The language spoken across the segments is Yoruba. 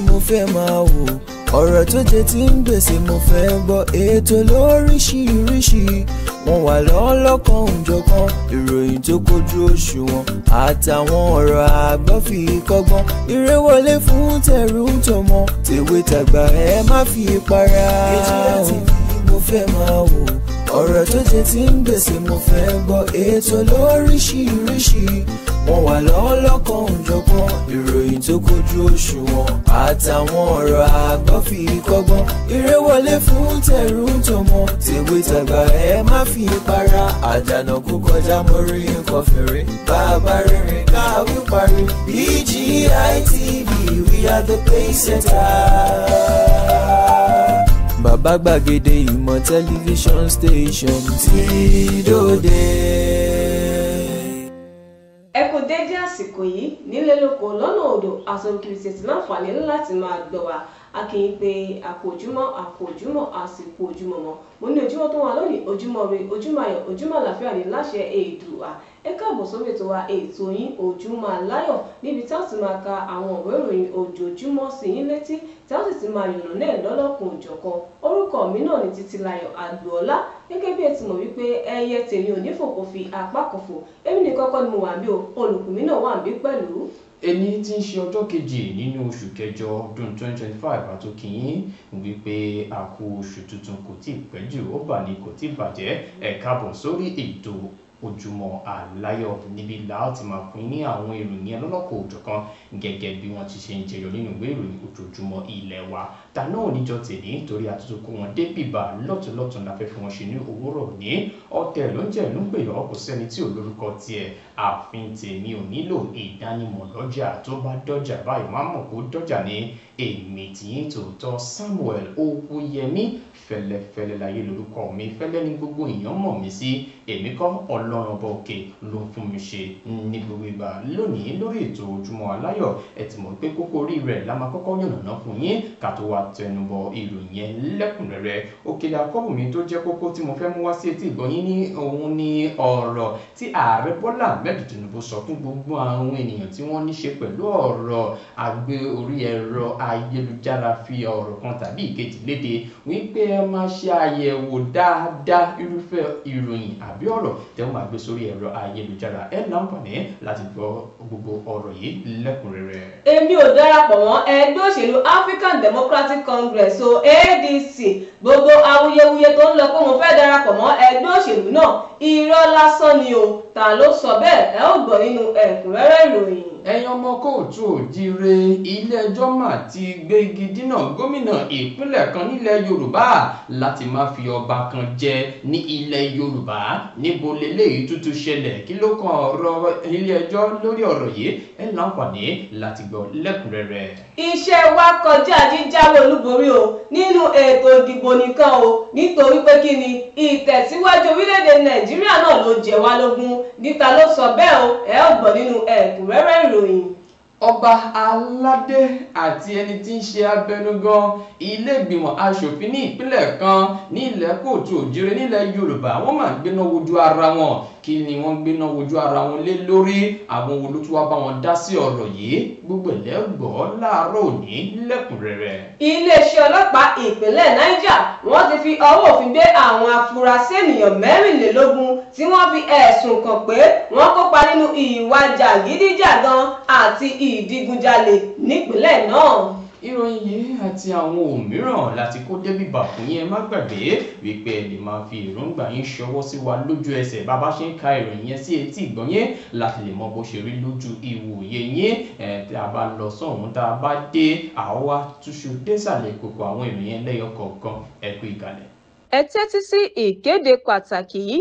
mo fẹ́ máa wò. Ọ̀rọ̀ tó jẹ ti ń gbèsè mo fẹ́ gbọ́. Ètò lóríṣiríṣi wọ́n wà lọ́lọ́kan òjọ̀kan. Ìròyìn tó kojú òṣùwọ̀n àtàwọn ọ̀rọ̀ àgbọ́ fi kọ́gbọ́n. Eré wọlé fún tẹ̀rù tọmọ, tèwe tàgbà ẹ má fi para. BGI TV mo fẹ́ máa wò. Ọ̀rọ̀ tó jẹ ti ń gbèsè mo fẹ́ gbọ́. Ètò lóríṣiríṣi wọ́n wà lọ́lọ́kan òjọ̀kan. Ìròyìn tó kojú òṣùwọ̀n àtàwọn ọ̀rọ̀ àgbọ́ fi kọ́gbọ́n. Eré wọlé fún tẹ̀rù tọmọ, tèwe tàgbà ẹ má fi para. Àdànà kú kọjá mórí nǹkan fèrè. Bàbá rere káwí parí. BGI TV, we are the pace setter. Bàbá gbàgede ìmọ̀ tẹlifíṣọ̀n station tí dòde. Ẹ kú déédé àsìkò yìí nílé lóko lọ́nà odò àsọ̀rọ̀kiri tètè láǹfààní láti máa gbọ́ wa. A kì í pe àkójúmọ́ àkójúmọ́ àsìkò ojúmọ́ mọ́. Mo ní ojúmọ́ tó wà lónìí, ojúmọ́ re, ojúmọ́ ayọ̀, ojúmọ́ àlàáfíà ní láṣẹ Èdùà. Ẹ káàbọ̀ sórí ètò wa, ètò yín Ojúmọ́ Aláyọ̀, níbi tá a ti máa ka àwọn ìwé ìròyìn ojoojúmọ́ sí yín létí, tá a sì ti máa yànnà náà lọ́lọ́kun òjọ̀kan. Orúkọ mi náà ni Títílayọ̀ Àgbọ̀ọ́lá. Gẹ́gẹ́ bí ẹ ti mọ̀ wípé ẹyẹ tèmi ò ní fòkó fi apá kan fò. Èmi nìkan kọ́ ni mo wà bí o, olùkùn mi náà wà bí pẹ̀lú. Ẹni tí ń ṣe ọjọ́ kejì nínú oṣù kẹjọ ọdún 2025 àtòkìyín wípé àkó oṣù tuntun kò tí ì pẹ́ jù, ó bà ní kò tí ì bàjẹ́. Ẹ káàbọ̀ sórí ètò Ojúmọ́ Aláyọ̀, níbi là á ti máa fún ní àwọn ìròyìn ọlọ́lọ́kọ̀ òjọ̀kan gẹ́gẹ́ bí wọ́n ti ṣe ń jẹyọ nínú ìwé ìròyìn ojoojúmọ́ ilẹ̀ wa. Ta náà níjọ tèmi torí àtúntò kó wọn dé bìbà lọ́tùnlọ́tùn la fẹ́ fi wọn ṣe ní òwúrọ̀ ní ọ̀tẹ̀ ló ń jẹ́ ló ń pè ọ́, kò sẹ́ni tí ò lórúkọ tiẹ̀. Ààfin tèmi ò nílò ìdánimọ̀ lọ́jà, tó bá dọ́jà báyìí wọ́n á mọ̀ kó dọ́jà ní. Èmi tìyín tòótọ́ Samuel Owóyẹmí fẹlẹfẹlẹ láyé lórúkọ mi, fẹlẹ ní gbogbo èèyàn mọ̀ mí sí. Èmi kọ́, Ọlọ́run ọba òkè ló ń fún mi ṣe ní gbogbo ìgbà. Lónìí lórí ètò Ojúmọ́ Aláyọ̀, ẹ ti mọ̀ pé kókó orí rẹ̀ la máa kọ́kọ́ yànnàná fún yín ká tó wá tẹnubọ ìròyìn yẹn lẹ́kùnrẹ́rẹ́. Òkèlè akọ́bùnmi tó jẹ́ kókó tí mo fẹ́ mú wá sí etí ìgbọ̀nyín ní òun ni ọ̀rọ̀ tí ààrẹ Bọ́lá Ahmed Tinubu sọ fún gbogbo àwọn ènìyàn tí wọ́n ní ṣe pẹ̀lú ọ̀rọ̀ àgbé orí ẹ̀rọ ayélujára fi ọ̀rọ̀ kan tàbí ìkejì léde wípé ẹ máa ṣe àyẹ̀wò dáadáa irúfẹ́ ìròyìn àbí ọ̀rọ̀ tẹ́ wọ́n máa gbé sórí ẹ̀rọ ayélujára. Ẹ láǹfààní láti gbọ́ gbogbo ọ̀rọ̀ yìí lẹ́kùnrẹ́rẹ́. Èmi ò darapọ̀ mọ́ ẹgbẹ́ òṣèlú African Democratic Congress o ADC. Gbogbo awuyewuye tó ń lọ pé mo fẹ́ darapọ̀ mọ́ ẹgbẹ́ òṣèlú náà, irọ́ lásán ni o. Ta ló sọ bẹ́ẹ̀? Ẹ ó gbọ́ nínú ẹ̀kúnrẹ́rẹ́ ìròyìn. Ẹ̀yin ọmọ kóòtù òjíire, ilé-ẹjọ́ mà ti gbé igi dínà gómìnà ìpínlẹ̀ kan nílẹ̀ Yorùbá láti má fi ọba kan jẹ ní ilẹ̀ Yorùbá. Níbo leléyìí tuntun ṣẹlẹ̀? Kí ló kan ọ̀rọ̀ ilé-ẹjọ́ lórí ọ̀rọ̀ yìí? Ẹ láǹfààní láti gbọ́ lẹ́kùnrẹ́rẹ́. Iṣẹ́ wa kọjá jíjáwé olúborí o nínú ètò ìdìbò nìkan o, nítorí pé kí ni ìtẹ̀síwájú orílẹ̀-èdè Nàìjíríà náà ló jẹ wá lógún. Níta ló sọ bẹ́ẹ̀ o, ẹ ó gbọ́ nínú ẹ̀kúnrẹ́rẹ́ ìròyìn. Ọba aládé àti ẹni tí ń ṣe abẹnugan ilé ìgbìmọ̀ aṣòfin ní ìpínlẹ̀ kan ní ilẹ̀ kóòtù òjìrè nílẹ̀ Yorùbá, wọ́n máa gbéná wojú ara wọn. Kí ni wọ́n gbéná wojú ara wọn lé lórí? Àwọn wo ló tún wá bá wọn dá sí ọ̀rọ̀ yìí? Gbogbo ẹ̀lẹ́gbọ́ láàárọ̀ òní lẹ́kùnrẹ́rẹ́. Iléeṣẹ́ ọlọ́pàá ìpínlẹ̀ Niger wọ́n ti fi ọwọ́ òfin gbé àwọn afurasí ènìyàn 24 tí wọ́n fi ẹ̀sùn kàn pé wọ́n kópa nínú ìwà jàgídíjàgan àti ìdígunjalè nípínlẹ̀ náà. Ìròyìn yìí àti àwọn òmíràn láti kó débìbà fún yín. Ẹ má gbàgbé wípé ẹ lè máa fi èròǹgbà yín ṣọwọ́ sí wa lójú ẹsẹ̀ bàbá ṣe ń ka ìròyìn yẹn sí etí ìgbọ̀n yín láti lè mọ bó ṣe rí lójú ìwòye yín. Tí a bá lọ sọ́hún tá a bá dé, àwa túṣu désàlẹ̀ kòkò àwọn ìròyìn yẹn lẹ́yọ kọ̀ọ̀kan. Ẹ kú ìkàlẹ̀. Ẹ tẹ́tí sí ìkéde pàtàkì yìí.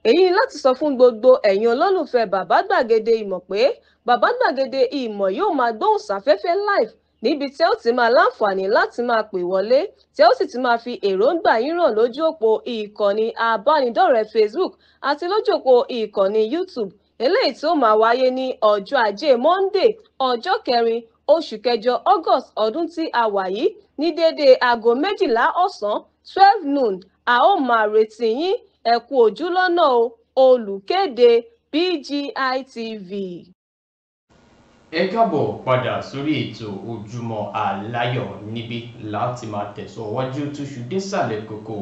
Èyí ni láti sọ fún gbogbo ẹ̀yin olólùfẹ́ Bàbá Gbàgede Ìmọ̀ pé Bàbá Gbàgede Ìmọ̀ yóò máa gbóhùn sáfẹ́fẹ́ live níbi tí ó ti máa láǹfààní láti máa pè wọlé, tí ó sì ti máa fi èròǹgbà yín ràn lójú òpó ìkànnì abánidọ́rẹ̀ẹ́ Facebook àti lójú òpó ìkànnì YouTube. Eléyìí tí ó máa wáyé ní ọjọ́ Ajé Monday, ọjọ́ kẹrin oṣù kẹjọ August ọdún tí a wà yìí ní déédéé aago 12 ọ̀sán 12 noon. A ó máa retí yín. Ẹ kú ojú lọ́nà o. Olùkéde BGI TV. Ẹ káàbọ̀ padà sórí ètò Ojúmọ́ Aláyọ̀, níbí láti máa tẹ̀síwájú túṣu désàlẹ̀ kòkò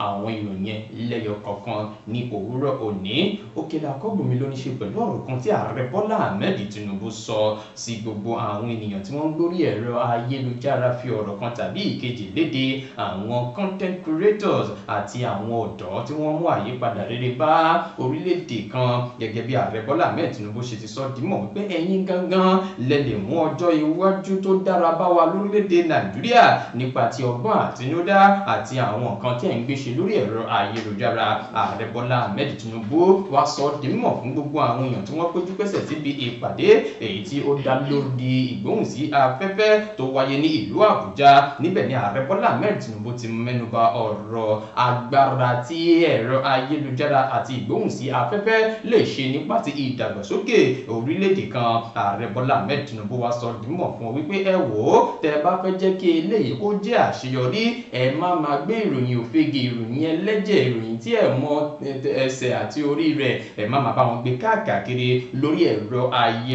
àwọn ìròyìn lẹ́yọ kọ̀ọ̀kan ní òwúrọ̀ òní. Òkèlè àkọ́bùnmi ló ní ṣe pẹ̀lú ọ̀rọ̀ kan tí ààrẹ Bọ́lá Ahmed Tinubu sọ sí gbogbo àwọn ènìyàn tí wọ́n ń gbórí ẹ̀rọ ayélujára fi ọ̀rọ̀ kan tàbí ìkejì léde, àwọn content creators àti àwọn ọ̀dọ́ tí wọ́n mú àyípadà rere bá orílẹ̀-èdè kan. Gẹ́gẹ́ bí ààrẹ Bọ́lá Ahmed Tinubu ṣe ti sọ dímọ̀ wípé ẹ̀yin gangan lẹ lè mú ọjọ́ iwájú tó dára bá wa lórílẹ̀-èdè Nàìjíríà nípa ti ọgbọ́n àtinúdá àti àwọn nǹkan tí ẹ̀ ń gbé ṣe lórí ẹ̀rọ ayélujára. Ààrẹ Bọ́lá Ahmed Tinubu wá sọ di mímọ̀ fún gbogbo àwọn èèyàn tí wọ́n péjú pésẹ̀ síbi ìpàdé èyí tí ó dá lórí ìgbóhùnsí afẹ́fẹ́ tó wáyé ní ìlú Àbújá. Níbẹ̀ ni ààrẹ Bọ́lá Ahmed Tinubu ti mẹ́nuba ọ̀rọ̀ agbára tí ẹ̀rọ ayélujára àti ìgbóhùnsí afẹ́fẹ́ lè ṣe nípa ti ìdàgbàsókè orílẹ̀-èdè kan. Ààrẹ Bọ́lá Ahmed Tinubu wá sọ di mímọ̀ fún ọ wípé ẹ wò ó, tẹ́ bá fẹ́ jẹ́ kí eléyìí kó jẹ́ àṣeyọrí, ẹ má máa gbé ìròyìn òfegè, ìròyìn ẹlẹ́jẹ̀, ìròyìn tí ẹ mọ ẹsẹ̀ àti orí rẹ̀, ẹ má máa bá wọn gbé káàkiri lórí ẹ̀rọ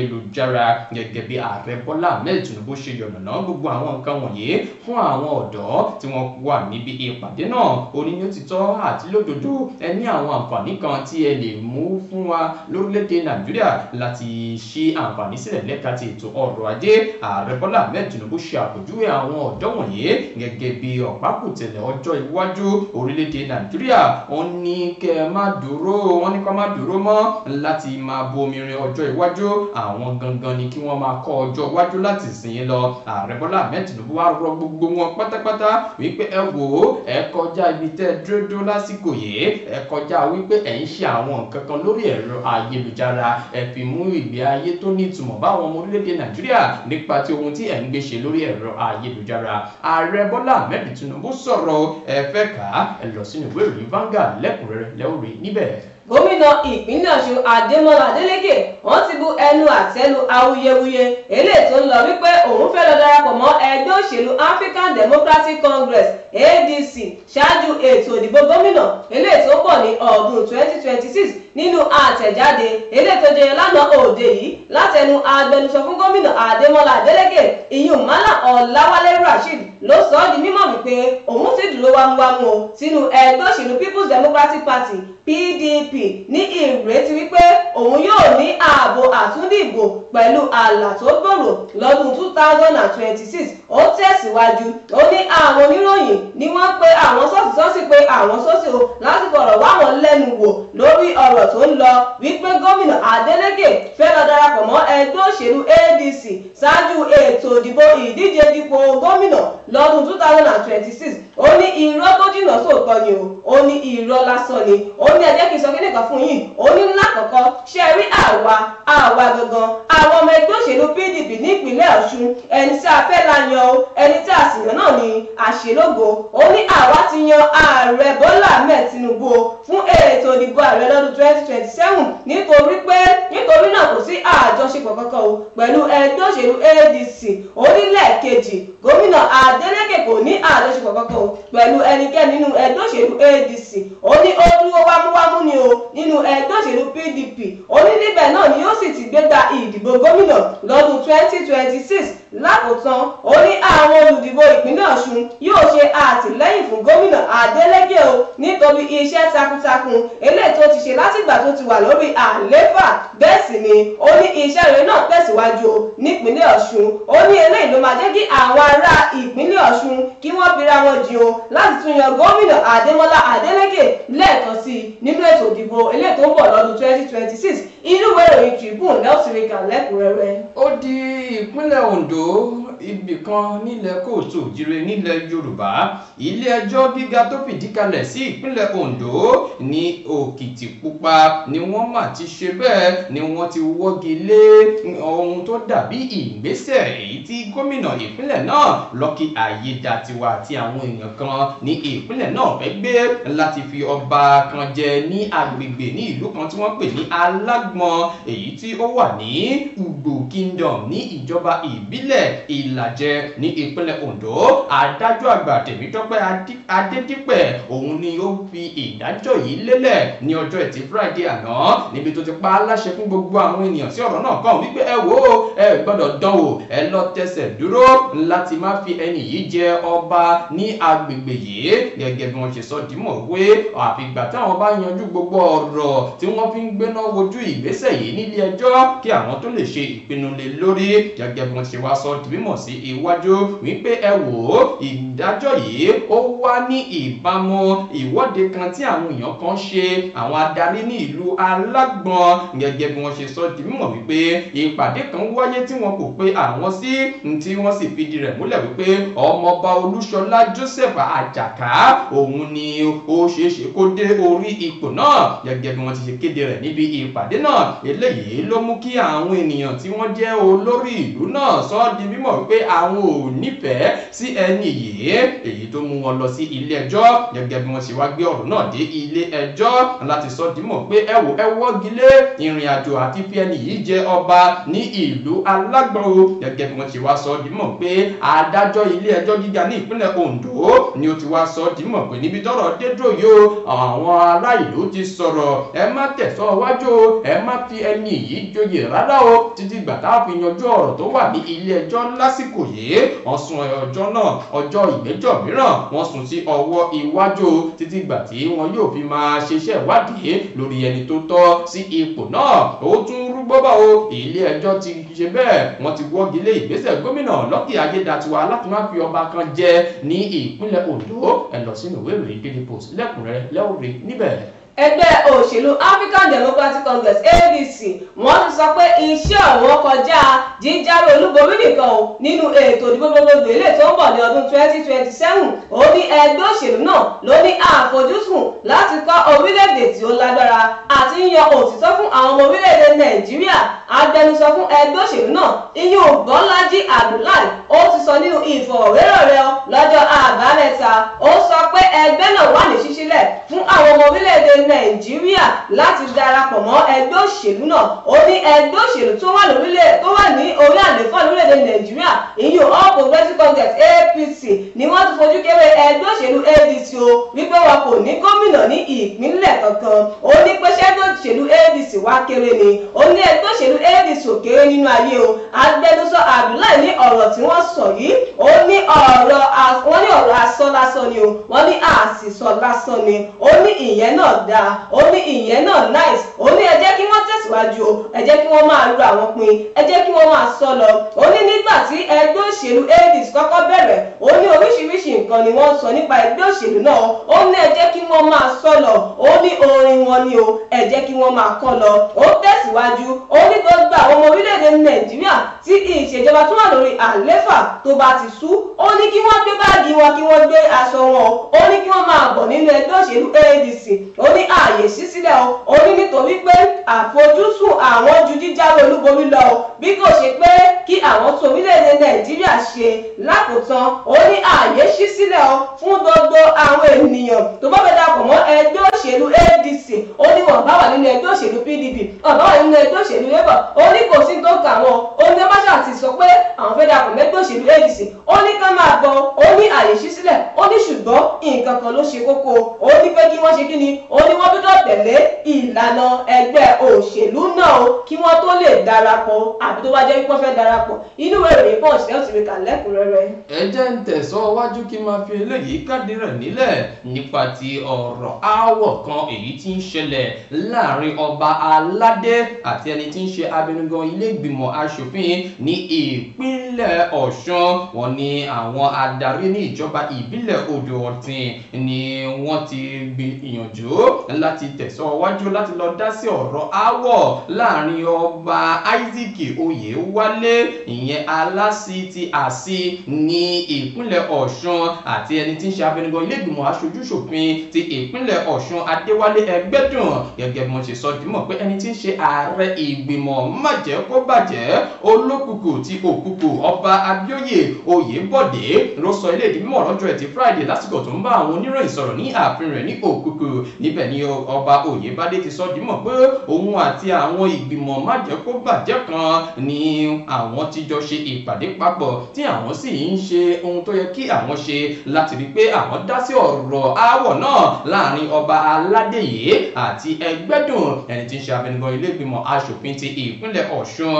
ayélujára. Gẹ́gẹ́ bí ààrẹ Bọ́lá Ahmed Tinubu ṣe yànnàná gbogbo àwọn nǹkan wọ̀nyí fún àwọn ọ̀dọ́ tí wọ́n wà níbi ìpàdé náà, ó ní ní òtítọ́ àti lódodo ẹ ní àwọn àǹfààní kan tí ẹ lè mú fún wa lórílẹ̀‐èdè Nàìjíríà láti ṣí àǹfààní sílẹ̀ lẹ́ka ti ètò ọrọ̀ ajé. Ààrẹ Bọ́lá Ahmed Tinubu ṣe àpèjúwe àwọn ọ̀dọ́ wọ̀nyí gẹ́gẹ́ bí ọ̀pákùtẹ̀lẹ̀ ọjọ́ iwájú orílẹ̀-èdè Nàìjíríà. Wọ́n ní kẹ́ má dúró, wọ́n ní kó má dúró mọ́ láti máa bomirin ọjọ́ iwájú, àwọn gangan ni kí wọ́n máa kọ́ ọjọ́ iwájú láti sìn lọ. Ààrẹ Bọ́lá Ahmed Tinubu wá rọ gbogbo wọn pátápátá wípé ẹ wò ó, ẹ kọjá ibi tẹ́ dúró lásìkò yìí, ẹ kọjá wípé ẹ ń ṣe àwọn nǹkan kan lórí ẹ̀rọ ayélujára, ẹ fi mú ìgbé ayé tó ní ìtumọ̀ báwọn ọmọ orílẹ̀-èdè Nàìjíríà nípa ti ohun tí ẹ ń gbé ṣe lórí ẹ̀rọ ayélujára. Ààrẹ Bọ́lá Ahmed Tinubu sọ̀rọ̀, ẹ fẹ́ kà á, ẹ lọ sínú ìwé ìròyìn Vanguard lẹ́kùnrẹ́rẹ́ lẹ́wọ̀rẹ́ níbẹ̀. Gómìnà ìpínlẹ̀ Ọ̀ṣun Adémọ́lá Adélékè wọ́n ti bu ẹnu àtẹ́lu awuyewuye eléyìí tó ń lọ wípé òun fẹ́ lọ darapọ̀ mọ́ ẹgbẹ́ òṣèlú African Democratic Congress ADC ṣáájú ètò ìdìbò gómìnà eléyìí tó pọ̀ ní ọdún 2026. Nínú àtẹ̀jáde eléyìí tó jẹyọ lánàá òde yìí látẹnu agbẹnusọ fún gómìnà Adémọ́lá Adélékè ìyún Málà Ọláwálé Rasheed ló sọ ọ́ di mímọ̀ wípé òun sì dúró wámúwámú o sínú ẹgbẹ́ òṣèlú People's Democratic Party PDP ní ìrètí wípé òun yóò ní ààbò àtúndìbò pẹ̀lú ààlà tó gbòòrò lọ́dún 2026. Ó tẹ̀síwájú, ó ní àwọn oníròyìn ni wọ́n pe àwọn sọ́ọ̀sì pé àwọn sọ́ọ̀sì o láti fọ̀rọ̀ wá wọn lẹ́nu wò lórí ọ̀rọ̀ tó ń lọ wípé gómìnà Adélékè fẹ́ lọ darapọ̀ mọ́ ẹgbẹ́ òṣèlú ADC ṣáájú ètò ìdìbò ìdíje dípò gómìnà lọ́dún 2026. Ó ní irọ́ tó jìnnà sóòótọ́ ni o, ó ní irọ́ lásán ni. Ó ní ẹ jẹ́ kí n sọ kíní kan fún yín. Ó ní lákọ̀ọ́kọ́ ṣe rí àwa gangan àwọn ọmọ ẹgbẹ́ òṣèlú PDP nípìnlẹ̀ Ọ̀ṣun, ẹni tí a fẹ́ la yan o, ẹni tí a sì yàn náà ni àṣelógo. Ó ní àwa ti yan ààrẹ Bọ́lá Ahmed Tinubu fún ètò ìdìbò ààrẹ lọ́dún 2027 nítorí náà kò sí àjọṣepọ̀ kankan o pẹ̀lú ẹgbẹ́ òṣèlú ADC. Ó ní lẹ́ẹ̀kejì, gómìnà Adélékè kò ní àjọṣepọ̀ kankan o pẹ̀lú ẹnikẹ́ni nínú ẹgbẹ́ òṣèlú ADC. Ó ní ó dúró wámúwámú ni o nínú ẹgbẹ́ òṣèlú PDP. Ó ní níbẹ̀ náà ni yóò sì ti gbégbá ìdìbò gómìnà lọ́dún 2026. Lákòótán, ó ní àwọn olùdìbò ìpínlẹ̀ Ọ̀ṣun yóò ṣe àtìlẹ́yìn fún gómìnà Adélékè o nítorí iṣẹ́ takuntakun eléyìí tó ti ṣe látìgbà tó ti wà lórí àlééfà. Bẹ́ẹ̀ sì ni ó ní iṣẹ́ rere náà tẹ̀síwájú o nípínlẹ̀ Ọ̀ṣun. Ó ní eléyìí ló máa jẹ́ kí àwọn ará ìpínlẹ̀ Ọ̀ṣun kí wọ́n fira wọn jìn o láti tún yan gómìnà Adémọ́lá Adélékè lẹ́ẹ̀kan sí i nínú ètò ìdìbò eléyìí tó ń bọ̀ lọ́dún 2026. Inú ìwé ìròyìn Tribune lẹ́ọ̀tìrìkà lẹ́kùnrẹ́rẹ́. Ó di ìpínlẹ̀ Ondo, ibì kan nílẹ̀ kóòtù òjìrè nílẹ̀ Yorùbá. Ilé ẹjọ́ gíga tó fìdí kalẹ̀ sí ìpínlẹ̀ Ondo ní Òkìtìpupa ni wọ́n mà ti ṣe bẹ́ẹ̀ ni wọ́n ti wọ́gi lé ohun tó dàbí ìgbésẹ̀ èyí tí gómìnà ìpínlẹ̀ náà Lucky Ayédatiwa àti àwọn èèyàn kan ní ìpínlẹ̀ náà fẹ́ gbé láti fi ọba kan jẹ ní agbègbè ní ìlú kan tí wọ́n pè pè ní Alágbọ̀n, èyí tí ó wà ní Ugbo Kingdom ní ìjọba ìbílẹ̀ Ìlàjẹ ní ìpínlẹ̀ Ondo. Adájọ́ àgbà Tèmítọ́pẹ́ Adédípẹ̀ òun ni ó fi ìdájọ́ yìí lélẹ̀ ní ọjọ́ Ẹtì Friday àná, níbi tó ti pa á láṣẹ fún gbogbo àwọn ènìyàn sí ọ̀rọ̀ náà kàn wípé ẹ wò ó, ẹ gbọ́dọ̀ dánwò, ẹ lọ tẹsẹ̀ dúró láti má fi ẹni yìí jẹ ọba ní agbègbè yìí. Gẹ́gẹ́ bí wọ́n ṣe sọ dímọ̀ wé àfìgbà táwọn bá yanjú gbogbo ọ̀rọ̀ tí wọ́n fi ń gbéná wojú ìgbésẹ̀ yìí nílé ẹjọ́ kí àwọn tó lè ṣe ìpinnu lé lórí. Gẹ́gẹ́ bí wọ́n ṣe wá sọ dímọ̀ sí iwájú wípé ẹ wò ó, ìdájọ́ yìí ó wá ní ìbámu ìwọ́de kan tí àwọn èèyàn kan ṣe, àwọn adarí ní ìlú Alágbọ̀n. Gẹ́gẹ́ bí wọ́n ṣe sọ dímọ̀ wípé ìpàdé kan wáyé tí wọn kò pe àwọn sí, tí wọ́n sì fìdí rẹ̀ múlẹ̀ wípé ọmọọba Olúṣọlá Joseph Àjàká òun ni ó ṣeéṣe kó dé orí ipò náà. Gẹ́gẹ́ bí wọ́n ti ṣe kéde rẹ̀ níbi ìpàdé náà, eléyìí ló mú kí àwọn ènìyàn tí wọ́n jẹ́ olórí ìlú náà sọ di mímọ̀ wípé àwọn ò nífẹ̀ẹ́ sí ẹni yìí, èyí tó mú wọn lọ sí ilé ẹjọ́. Gẹ́gẹ́ bí wọ́n ṣe wá gbé ọ̀rọ̀ náà dé ilé ẹjọ́ láti sọ di mọ̀ pé ẹ wò, ẹ wọ́gi lé ìrìn àjò àti fi ẹni yìí jẹ ọba ní ìlú Alágbọ̀n. Gẹ́gẹ́ bí wọ́n ṣe wá sọ di mọ̀ pé adájọ́ ilé ẹjọ́ gíga ní ìpínlẹ̀ Ondo ni ó ti wá sọ di mọ̀ pé níbi tọ́rọ̀ dé dúró yìí o, àwọn ará ìlú ti sọ̀rọ̀, ẹ má tẹ̀sọ́ wájú o, ẹ má fi ẹni yìí joyè rárá o, títí gbà tá a fi yanjú ọ̀rọ̀ tó wà ní ilé ẹjọ́ lásìkò yìí. Wọ́n sún ọjọ́ náà, ọjọ́ ìgbẹ́jọ́ mìíràn wọ́n sún sí ọwọ́ iwájú títí gbà tí wọn yóò fi máa ṣiṣẹ́ ìwádìí lórí ẹni tó tọ́ sí ipò náà. Ó tún rúgbọ́ bá o, ilé ẹjọ́ ti ṣe bẹ́ẹ̀, wọ́n ti wọ́gi lé ìgbésẹ̀ gómìnà Lucky Ayédatiwa láti má fi ọba kan jẹ ní ìpínlẹ̀ Ondo. Ẹ lọ sínú ìwé ìròyìn Daily Post lẹ́kùnrẹ́rẹ́ lẹ́ọ̀rẹ́ níbẹ̀. Ẹgbẹ́ òṣèlú African Democratic Congress ADC wọ́n ti sọ pé iṣẹ́ àwọn kọjá jíjáwé olúborí nìkan o nínú ètò ìdìbò gbogbogbò ilé tó ń bọ̀ ní ọdún 2027. Ó ní ẹgbẹ́ òṣèlú náà ló ní àfojúsùn láti kọ́ orílẹ̀-èdè tí ó lágbára àti yíyan òtítọ́ fún àwọn ọmọ orílẹ̀-èdè Nàìjíríà. Agbẹnusọ fún ẹgbẹ́ òṣèlú náà iyún Bọ́lájí Abdullahi ó ti sọ nínú ìfọ̀rọ̀wérọ̀ rẹ̀ lọ́jọ́ Àbámẹ́ta, ó sọ pé ẹgbẹ́ náà wà ní ṣíṣílẹ̀ fún àwọn ọmọ orílẹ̀-èdè Nàìjíríà láti darapọ̀ mọ́ ẹgbẹ́ òṣèlú náà. Ó ní ẹgbẹ́ òṣèlú tó wà ní orí àlééfà lórílẹ̀-èdè Nàìjíríà ìyún All Progressives Congress APC ni wọ́n ti fojú kéré ẹgbẹ́ òṣèlú ADC o, wípé wọn kò ní gómìnà ní ìpínlẹ̀ kankan. Ó ní pé ṣẹ́gbẹ́ òṣèlú ADC wá kéré ni, ó ní ẹgbẹ́ òṣèlú ADC ò kéré nínú ayé o. Agbẹnusọ Abdullahi ní ọ̀rọ̀ tí wọ́n sọ yìí, ó ní ọ̀rọ̀ asán lásán ni o, wọ́n ní àsìsọ lásán ni. Ó ní ìyẹn náà dáa, ó ní ìyẹn náà nice, ó ní ẹ jẹ́ kí wọ́n tẹ̀síwájú o, ẹ jẹ́ kí wọ́n máa ru àwọn pin, ẹ jẹ́ kí wọ́n máa sọ lọ. Ó ní nígbà tí ẹgbẹ́ òṣèlú ADC kọ́kọ́ bẹ̀rẹ̀, ó ní oríṣiríṣi nǹkan ni wọ́n sọ nípa ẹgbẹ́ òṣèlú náà. Ó ní ẹ jẹ́ kí wọ́n máa sọ lọ, ó ní orin wọn ni o, ẹ jẹ́ kí wọ́n máa kọ́ lọ. Ó tẹ̀síwájú, ó ní gbogbo àwọn ọmọ orílẹ̀-èdè Nàìjíríà tí ìṣèjọba tó wà lórí àléfà tó bá ti sú, ó ní kí wọ́n gbé báàgì wọn, kí wọ́n gbé aṣọ wọn, ó ní kí wọ́n máa bọ̀ nínú ẹgbẹ́ òṣèlú ADC. Ó ní ààyè ṣí sílẹ̀ o, ó ní nítorí pé àfojúsùn àwọn ju jíjáwé olúborí lọ o, bí kò ṣe pé kí àwọn tún orílẹ̀-èdè Nàìjíríà ṣe. Lákòótán, ó ní ààyè ṣí sílẹ̀ o fún gbogbo àwọn ènìyàn tó bá fẹ́ darapọ̀ mọ́ ẹgbẹ́ òṣèlú ADC. Ó ní wọn bá wà nínú ẹgbẹ́ òṣèlú PDP, wọn bá wà nínú ẹgbẹ́ òṣèlú Labour, ó ní kò sí tó kà wọ́n. Ó ní báṣà ti sọ pé àwọn fẹ́ darapọ̀ mẹ́gbẹ́ òṣèlú ADC, ó ní ká máa bọ̀, ó ní ààyè ṣí sílẹ̀. Ó ní ṣùgbọ́n nǹkan kan ló ṣe kókó, ó ní pé kí wọ́n ṣe kí ni, ó ní wọ́n gbọ́dọ̀ tẹ̀lé ìlànà ẹgbẹ́ òṣèlú náà o kí wọ́n tó lè darapọ̀, àbí tó bá jẹ́ wípé wọ́n fẹ́ darapọ̀. Inú ìwé ìròyìn Punch lẹ́yìn tí mi kà lẹ́kùnrẹ́rẹ́. Ẹ jẹ́ ń tẹ̀sọ́ wájú kí n máa fi eléyìí kádìí rẹ̀ nílẹ̀ nípa ti ọ̀rọ̀ aáwọ̀ kan èyí tí ń ṣẹlẹ̀ láàrin ọba aládé àti ẹni tí ń ṣe abẹnugan ilé ìgbìmọ̀ aṣòfin ní ìpínlẹ̀ Ọ̀ṣun. Wọ́n ní àwọn adarí ní ìjọba ìbílẹ̀ Odò Ọ̀tìn ni wọ́n ti gbìyànjú láti tẹ̀sọ́ wájú láti lọ dá sí ọ̀rọ̀ aáwọ̀ láàrin ọba Isaac Oyèwálé ìyẹn Aláṣì ti Àṣì ní ìpínlẹ̀ Ọ̀ṣun àti ẹni tí ń ṣe abẹnugan ilé ìgbìmọ̀ aṣojú-ṣòfin ti ìpínlẹ̀ Ọ̀ṣun Adéwálé Ẹgbẹ́dùn. Gẹ́gẹ́ bí wọ́n ṣe sọ dímọ̀ pé ẹni tí ń ṣe ààrẹ ìgbìmọ̀ májẹ̀kóbàjẹ́ Olókùkù ti Òkùkù ọba Abíóyè Oyèbọ̀dé ló sọ ilé ìdìbò lọ́jọ́ Ẹtì Friday lásìkò tó ń bá àwọn oníròyìn sọ̀rọ̀ ní ààfin rẹ̀ ní Òkùkù. Níbẹ̀ ni ọba Oyèbádé ti sọ dímọ̀ pé òun àti àwọn ìgbìmọ̀ májẹ̀kóbàjẹ́ kan ni àwọn ti jọ ṣe ìpàdé papọ̀ tí àwọn sì ń ṣe ohun tó yẹ kí àwọn ṣe láti rí pé àwọn dá sí ọ̀rọ̀ aáwọ̀ náà láàrin ọba aládé yìí àti Ẹgbẹ́dùn ẹni tí ń ṣe abẹnugan ilé ìgbìmọ̀ aṣòfin ti ìpínlẹ̀ Ọ̀ṣun.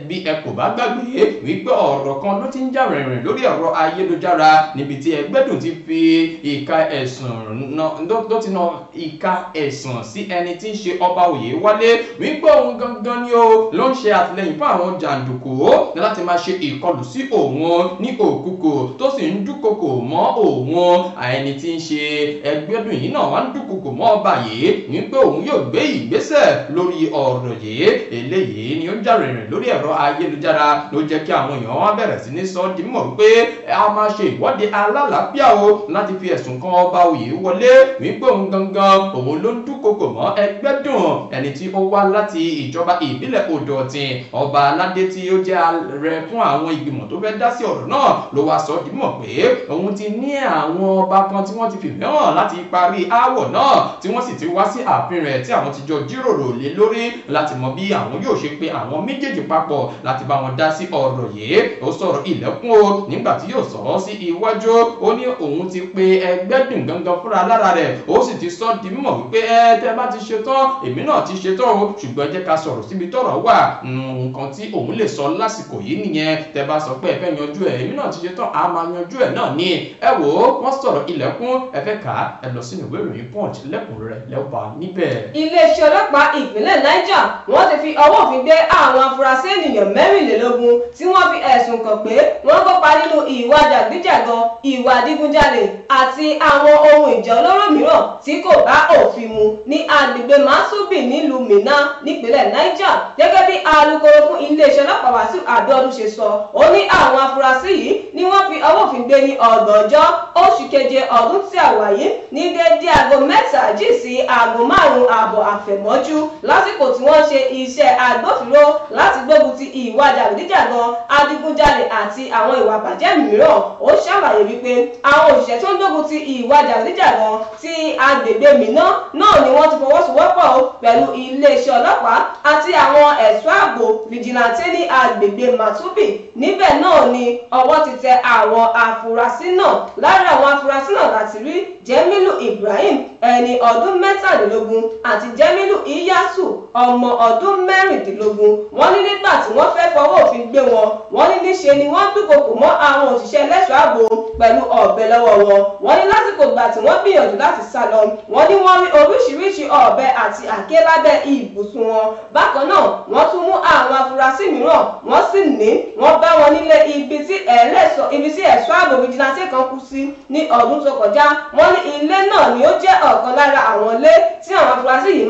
Bí ẹ kò bá gbàgbé wípé ọ̀rọ̀ kan ló ti ń jà rìnrìn lórí ẹ̀rọ ayélujára níbi tí Ẹgbẹ́dùn ti fi ìka ẹ̀sùn ló ti na ìka ẹ̀sùn sí ẹni tí ń ṣe ọba Oyèwálé wípé òun gangan ni ó ló ń ṣe àtìlẹ́yìn fún àwọn jàǹdùkú láti máa ṣe ìkọlù sí òun ní Òkùkù tó sì ń dúnkokò mọ́ òun. Ẹni tí ń ṣe Ẹgbẹ́dùn yìí náà wá ń dúnkokò mọ́ ọba yìí wípé òun yóò gbé ìgbésẹ̀ lórí ọ̀rọ̀ yìí. Eléyìí ni ó ń jà rìnrìn lórí ẹ̀rọ ayélujára ló jẹ́ kí àwọn èèyàn wá bẹ̀rẹ̀ sí ní sọ di mímọ̀ wípé a máa ṣe ìwọ́de alálàáfíà o láti fi ẹ̀sùn kan ọba Oyèwọlé wípé òun gangan òun ló ń dúnkokò mọ́ Ẹgbẹ́dùn ẹni tí ó wá láti ìjọba ìbílẹ̀ Odò Ọ̀tìn. Ọba aládé tí ó jẹ́ ààrẹ fún àwọn ìgbìmọ̀ tó fẹ́ dá sí ọ̀rọ̀ náà ló wá sọ di mímọ̀ pé òun ti ní àwọn ọba kan tí wọ́n ti fìfẹ́ hàn láti parí aáwọ̀ náà tí wọ́n sì ti wá sí ààfin rẹ̀ tí àwọn ti jọ jíròrò lé lórí láti mọ bí àwọn yóò ṣe pé àwọn méjèèjì papọ̀ láti bá wọn dá sí ọ̀rọ̀ yìí. Ó sọ̀rọ̀ ilẹ̀kùn o nígbà tí yóò sọ̀rọ̀ sí iwájú ó ní òun ti pe Ẹgbẹ́dùn gangan fúnra lára rẹ̀ ó sì ti sọ di mímọ̀ wípé ẹ tẹ́ bá ti ṣe tán èmi náà ti ṣe tán o, ṣùgbọ́n jẹ́ ká sọ̀rọ̀ síbi tọ́rọ̀ wà. Nǹkan tí òun lè sọ lásìkò yìí nìyẹn, tẹ́ bá sọ pé ẹ fẹ́ yanjú ẹ̀ èmi náà ti ṣe tán a máa yanjú ẹ̀ náà ni. Ẹ wò ó, wọ́n sọ̀rọ̀ ilẹ̀kùn, ẹ fẹ́ kà á ẹ lọ sínú ìwé ìròyìn Punch lẹ́kùnrẹ́rẹ́ lẹ́wà níbẹ̀. Iléeṣẹ́ ọlọ́pàá ìpínlẹ̀ Niger wọ́n ti fi ọwọ́ òfin gbé àwọn afurasí ènìyàn 24 tí wọ́n fi ẹ̀sùn kàn pé wọ́n kópa nínú ìwà jàgídíjàgan, ìwà adigunjalè àti àwọn ohun ìjà olóró mìíràn tí kò bá òfin mu ní agbègbè Masubi nílùú Minna nípínlẹ̀ Niger. Gẹ́gẹ́ bí alukoro fún iléeṣẹ́ ọlọ́pàá Wàsíù Abíọ́dún ṣe sọ, ó ní àwọn afurasí yìí ni wọ́n fi ọwọ́ òfin gbé ní ọgbọ̀njọ́ oṣù keje ọdún tí a wà yìí ní déédé aago 3 sí aago 5:30 àfẹ̀mọ́jú lásìkò tí wọ́n ṣe iṣẹ́ agbófinró láti gbógun ti ìwà jàgídíjàgan, adigunjalè àti àwọn ìwà bàjẹ́ mìíràn. Ó ṣàlàyé wípé àwọn òṣìṣẹ́ tó ń gbógun ti ìwà jàgídíjàgan ti agbègbè Minna náà ni wọ́n ti fọwọ́sowọ́pọ̀ pẹ̀lú iléeṣẹ́ ọlọ́pàá àti àwọn ẹ̀ṣọ́ ààbò fìjìláńtẹ́ ní agbègbè Matubi. Níbẹ̀ náà ni ọwọ́ ti tẹ àwọn afurasí náà. Lára àwọn afurasí náà láti rí Jemilu Ibrahim ẹni ọdún 23 àti Jemilu Iyasu ọmọ ọdún 16. Wọ́n ní nígbà tí wọ́n fẹ́ fọwọ́ òfin gbé wọn, wọ́n ní níṣe ni wọ́n dúnkokò mọ́ àwọn òṣìṣẹ́ ẹlẹ́ṣọ́ ààbò pẹ̀lú ọ̀bẹ lọ́wọ́ wọn. Wọ́n ní lásìkò ìgbà tí wọ́n gbìyànjú láti sá lọ, wọ́n ní wọ́n rí oríṣiríṣi ọ̀bẹ àti àáké lábẹ́ ibùsùn wọn. Bákan náà wọ́n tún mú àwọn afurasí mìíràn, wọ́n sì ní wọ́n bá wọn nílé ibi tí ẹ̀ṣọ́ ààbò fìjìláńtẹ́ kan kú sí ní ọdún tó kọjá. Wọ́n ní ilé náà ni ó jẹ́ ọ̀kan lára àwọn ilé tí àwọn afurasí yìí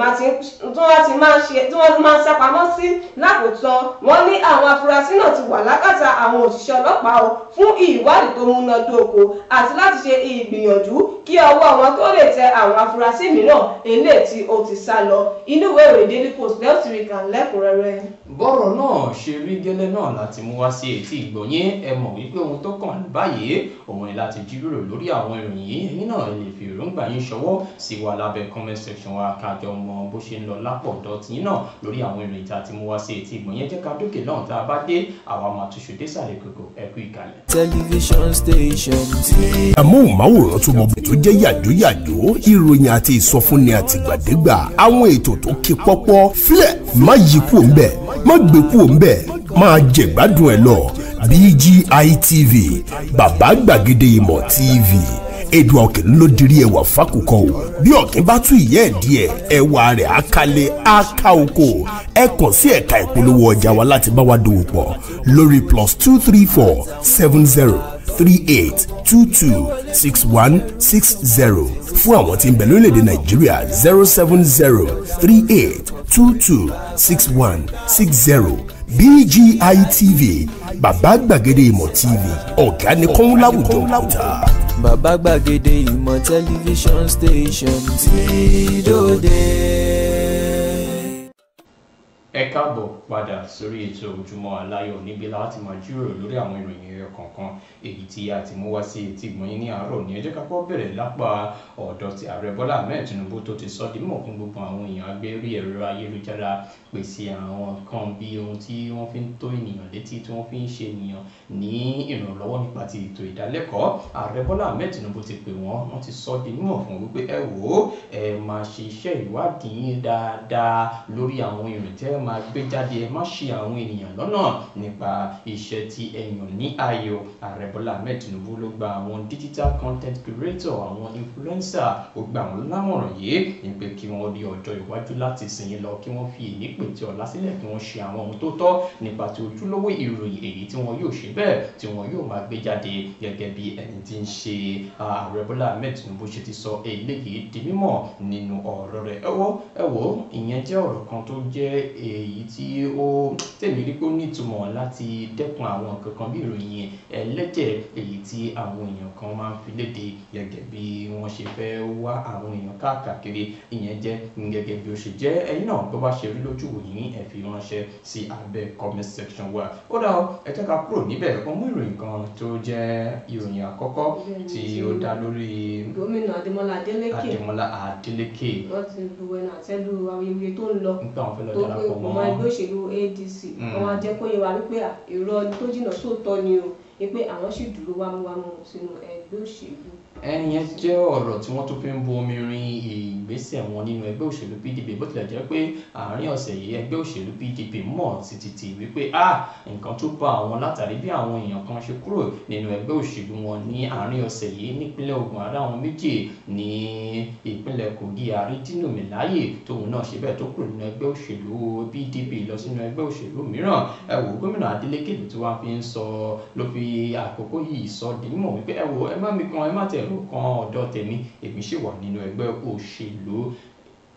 máa ń sápamọ́ sí. Lákòótán wọ́n ní àwọn afurasí náà ti wà lákàtà àwọn òṣìṣẹ́ ọlọ́pàá o fún ìwádìí tó múnádóko àti láti ṣe ìgbìyànjú kí ọwọ́ wọn kó lè tẹ àwọn afurasí mìíràn eléyìí tí ó ti sá lọ. Inú ìwé ìròyìn Daily Post lẹ́ẹ̀ tí rí kà lẹ́kùnrẹ́rẹ́. Bọ́rọ̀ náà ṣe rí gẹ́lẹ́ náà láti mú wá sí etí ìgbọ̀nyín. Ẹ mọ̀ wípé ohun tó kàn báyìí òun ni láti jíròrò lórí àwọn ìròyìn yìí. Ẹ̀yin náà lè fi èròǹgbà yín ṣọwọ́ sí wa lábẹ́ comment section wa kájọ mọ bó ṣe ń lọ lápò dọ̀tí náà lórí àwọn ìròyìn tá a ti mú wá sí etí ìgbọ̀nyín. Jẹ́ ká dókè náà tá a bá dé àwa máa túṣu désàlẹ̀ kòkò. Ẹ kú ìkàlẹ̀. Tẹlifíṣọ̀n station tí. Amóhùnmáwòrán tó mọ tó jẹ́ yàjóyàjó, ìròyìn àti ìsọfúnni àtìgbàdégbà, àwọn ètò tó kí pọ́pọ́ fílẹ̀ má yí kúò ńbẹ̀, má gbé kúò ńbẹ̀, máa jẹ̀gbádùn ẹ̀ lọ. BGI TV, bàbá gbàgede ìmọ̀ TV, Èdùà òkè ló dirí ẹwà fákòkò o. Bí ọ̀kín bá tú ìyẹ́ ẹ̀ díẹ̀, ẹwà rẹ̀ á kalẹ̀ á ká oko. Ẹ kàn sí ẹ̀ka ìpolówó ọjà wa láti bá wa dòwò pọ̀ lórí +234 70 38 22 61 60 fún àwọn tí ń bẹ lórílẹ̀‐èdè Nàìjíríà 070 38 22 61 60. BGI TV, bàbá gbàgede ìmọ̀ TV, ọ̀gá ni kọ́ń láwùjọ òkúta. Bàbá gbàgede ìmọ̀ tẹlifíṣọ̀n station tí dòde. Ẹ káàbọ̀ padà sórí ètò Ojúmọ́ Aláyọ̀, níbi láti máa jíròrò lórí àwọn ìròyìn ẹyọ kọ̀ọ̀kan èyí tí a ti mú wá sí etí ìgbọ̀nyín ní àárọ̀ ní. Ẹ jẹ́ ká kọ́kọ́ bẹ̀rẹ̀ lápá ọ̀dọ̀ ti ààrẹ Bọ́lá Ahmed Tinubu tó ti sọ di mímọ̀ fún gbogbo àwọn èèyàn agbérí ẹ̀rọ ayélujára pèsè àwọn kan bí ohun tí wọ́n fi ń tó ènìyàn létí, tí wọ́n fi ń ṣe ènìyàn ní ìrànlọ́wọ́ nípa ti ètò ìdálẹ́kọ̀ọ́. Ààrẹ Bọ́lá Ahmed Tinubu ti pè wọ́n, wọ́n ti sọ di mímọ̀ fún wípé ẹ wò ó, ẹ máa ṣe iṣẹ́ ìwádìí yín dáadáa lórí àwọn ìrìn tẹ́ ẹ máa gbé jáde, ẹ má ṣì àwọn ènìyàn lọ́nà nípa iṣẹ́ tí ẹ yàn ní ààyò. Ààrẹ Bọ́lá Ahmed Tinubu ló gba àwọn digital content creator, àwọn influencer, ó gba àwọn lámọ̀ràn yìí ní pé kí wọ́n rí ọjọ́ iwájú láti sìn lọ, kí wọ́n fi èyí pètè ọ̀la sílẹ̀, kí wọ́n ṣe àwọn ohun tó tọ́ nípa ti ojúlówó ìròyìn èyí tí wọ́n yóò ṣe bẹ́ẹ̀ tí wọ́n yóò máa gbé jáde. Gẹ́gẹ́ bí ẹni tí ń ṣe ààrẹ Bọ́lá Ahmed Tinubu ṣe ti sọ eléyìí di mímọ̀ nínú ọ̀rọ̀ rẹ̀. Ẹ wò, ìyẹn jẹ́ ọ̀rọ̀ kan tó jẹ́ èyí tí ó tèmi rí pé ó nítumọ̀ láti dẹ́kun àwọn nǹkan kan bí ìròyìn ẹlẹ́jẹ̀ èyí tí àwọn èèyàn kan máa ń fi léde gẹ́gẹ́ bí wọ́n ṣe fẹ́ wá àwọn èèyàn káàkiri. Ìyẹn jẹ́ gẹ́gẹ́ bí ó ṣe jẹ́. Ẹ̀yin náà, bó bá ṣe rí lójú yín, ẹ fi ránṣẹ́ sí abẹ́ comment section wa. Ó dá ọ, ẹ jẹ́ ká kúrò níbẹ̀. Ó mú ìròyìn kan tó jẹ́ ìròyìn àkọ́kọ́ tí ó dá lórí gómìnà Adémọ́lá Adélékè. Adémọ́lá Adélékè. Wọ́n ti bu ẹnu àtẹ́ lu awuyewuye tó ń lọ nípa àwọn fẹ́ lọ tó pé darapọ̀ ọmọ mọ́ ẹgbẹ́ òṣèlú ADC. Wọ́n wá jẹ́ kó yé wa wípé irọ́ tó jìnnà sóòótọ́ ni o, wípé àwọn sì dúró wámúwámú sínú ẹgbẹ́ òṣèlú. Ẹni yẹn jẹ́ ọ̀rọ̀ tí wọ́n tún fi ń bu omi rin ìgbésẹ̀ wọn nínú ẹgbẹ́ òṣèlú PDP, bó tilẹ̀ jẹ́ pé àárín ọ̀sẹ̀ yìí ẹgbẹ́ òṣèlú PDP mọ̀ títí wípé nǹkan tó bá àwọn látàrí bí àwọn èèyàn kan ṣe kúrò nínú ẹgbẹ́ òṣèlú wọn ní àárín ọ̀sẹ̀ yìí nípínlẹ̀ Ògùn, ará àwọn méjì ní ìpínlẹ̀ Kogi, Àrídìnú Mẹ́láyè tóun náà ṣe bẹ́ẹ̀ tó kúrò nínú ẹgbẹ́ òṣèlú PDP lọ sínú ẹgbẹ́ òṣèlú mìíràn. Ẹ wò, gómìnà Adeleke ló ti wá fi ń sọ, ló fi àkókò yìí sọ di mímọ̀ wípé ẹ wò, ẹ má mi kan, ẹ má tẹ̀ ẹ̀rọ kan ọ̀dọ̀ tèmi, èmi sì wà nínú ẹgbẹ́ òṣèlú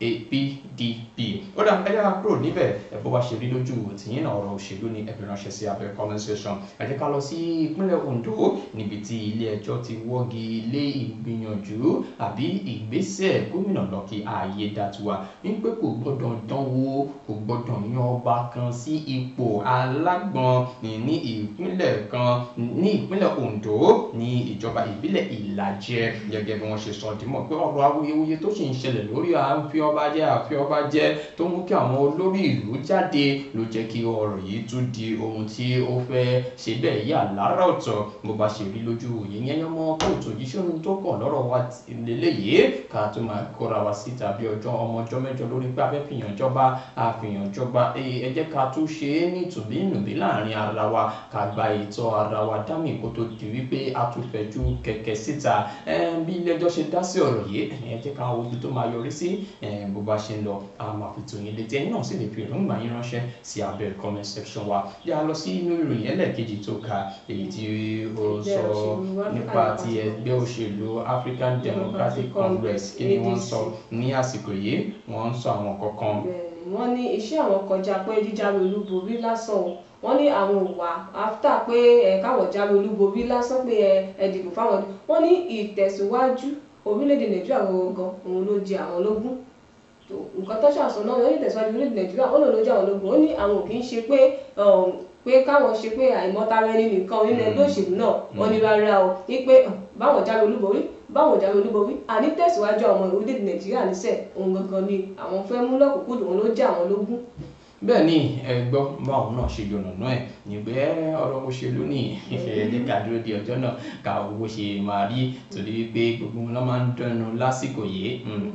PDP. Ó dà, ẹ yára kúrò níbẹ̀. Ẹ bó bá ṣe rí lójú tìyín náà, ọ̀rọ̀ òṣèlú ni, ẹ fi ránṣẹ́ sí abẹ́ comment section. Ẹ jẹ́ ká lọ sí ìpínlẹ̀ Ondo níbi tí ilé ẹjọ́ ti wọ́gi lé ìgbìyànjú àbí ìgbésẹ̀ gómìnà Lucky Ayédàtiwa wípé kò gbọ́dọ̀ dánwò, kò gbọ́dọ̀ yan ọba kan sí ipò alágbọ̀n ní ìpínlẹ̀ kan ní ìpínlẹ̀ Ondo ní ìjọba ìbílẹ̀ Ìlàjẹ. Gẹ́gẹ́ bí wọ́n ṣe sọ dímọ̀ pé ọ̀rọ̀ awuyewuye tó sì ń ṣẹlẹ̀ lórí à ń fi ọba jẹ àfi ọba jẹ tó mú kí àwọn olórí ìlú jáde ló jẹ́ kí ọ̀rọ̀ yìí tún di ohun tí ó fẹ́ ṣe bẹ́ẹ̀ yà lára ọ̀tọ̀. Bó bá ṣe rí lójú òye yẹn, yẹn mọ́ kóòtù yìí, ṣé ohun tó kàn lọ́rọ̀ wa lélẹ́yìí ká tó máa kóra wa síta bí ọjọ́ ọmọ ọjọ́ mẹ́jọ lórí pé a fẹ́ fìyàn jọba àfihàn jọba? Ẹ jẹ́ ká tún ṣe é ní ìtùbínùbí láàrin ara wa, ká gba ìtọ́ ara wa dámì kó tó di wípé a tún fẹ̀jú kẹ̀kẹ́ síta. Bí ilé ẹjọ́ ṣe dá sí ọ̀rọ̀ yìí, ẹ jẹ́ ká wo ibi tó máa yọrí sí. Bó bá ṣe ń lọ, a máa fi tó yín létí. Ẹ̀yin náà sì lè fi èròǹgbà yín ránṣẹ́ sí abẹ́ comment section wa. Yá lọ sí inú ìròyìn ẹlẹ́ẹ̀kejì tó ka, èyí tí ó sọ nípa ti ẹgbẹ́ òṣèlú African Democratic Congress. Kí ni wọ́n sọ ní àsìkò yìí? Wọ́n ń sọ àwọn kankan. Wọ́n ní iṣẹ́ àwọn kọjá pé jíjáwé olúborí lásán o. Wọ́n ní àwọn ò wá after pé ẹ káwọn jáwé olúborí lásán pé ẹ dìbò fáwọn. Wọ́n ní ìtẹ̀síwájú orílẹ̀-èdè Nàìjíríà gangan òun ló jẹ àwọn lógún. Nǹkan tó ṣàṣọ náà, wọ́n ní ìtẹ̀síwájú orílẹ̀-èdè Nàìjíríà ó lòun ló jẹ àwọn lógún. Ó ní àwọn ò kì í ṣe pé káwọn ṣe pé àìmọ́tara ẹni nìkan nínú ẹgbẹ́ òṣèlú náà. Wọ́n ní rárá o, ní pé báwọn jáwé olúborí, báwọn jáwé olúborí, àní tẹ̀síwájú àwọn orílẹ̀-èdè Nàìjíríà níṣẹ́ òun gangan ni àwọn fẹ́ mú lọ́kùnkúndùn, òun ló jẹ́ àwọn lógún. Bẹ́ẹ̀ ni, ẹ gbọ́ báwọn náà ṣe yànnàná ẹ̀ nígbẹ́ ọ̀rọ̀ òṣèlú ní ìfẹ́ ká dúró di ọjọ́ náà ká owó ṣe máa rí, torí wípé gbogbo wọn máa ń dẹnu lásìkò yìí.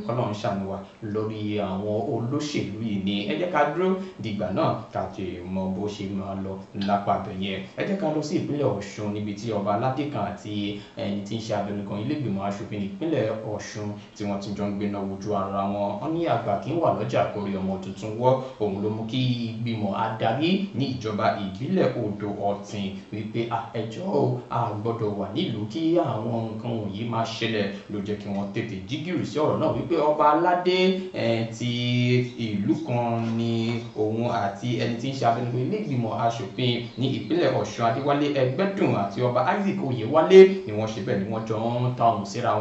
Kọ́lọ́run ṣàánú wa lórí àwọn olóṣèlú yìí ni. Ẹ jẹ́ ká dúró dìgbà náà ká ti mọ bó ṣe máa lọ lápá abẹ yẹn. Ẹ jẹ́ ká lọ sí ìpínlẹ̀ Ọ̀ṣun níbi tí ọba aládé kan àti ẹni tí ń ṣe abẹnugan ilé ìgbìmọ̀ aṣòfin ìpínlẹ̀ Ọ̀ṣun tí wọ́n ti jọ ń gbéná wojú ara wọn. Wọ́n ní àgbà kì í wà lọ́jà kórí ọmọ tuntun wọ́. Òun ló mú kí ti ìgbìmọ̀ adarí ní ìjọba ìbílẹ̀ Odò Ọ̀tìn wípé ẹjọ́ o, a gbọ́dọ̀ wà nílùú kí àwọn nǹkan wọ̀nyí máa ṣẹlẹ̀. Ló jẹ́ kí wọ́n tètè jí gìrì sí ọ̀rọ̀ náà wípé ọba aládé ti ìlú kan ni òun àti ẹni tí ń ṣe abẹnugan ilé ìgbìmọ̀ aṣòfin ní ìpínlẹ̀ Ọ̀ṣun Adéwálé Ẹgbẹ́dùn àti ọba Isaac Oyèwálé ni wọ́n ṣe bẹ́ẹ̀ ni wọ́n jọ ń ta ohùn síra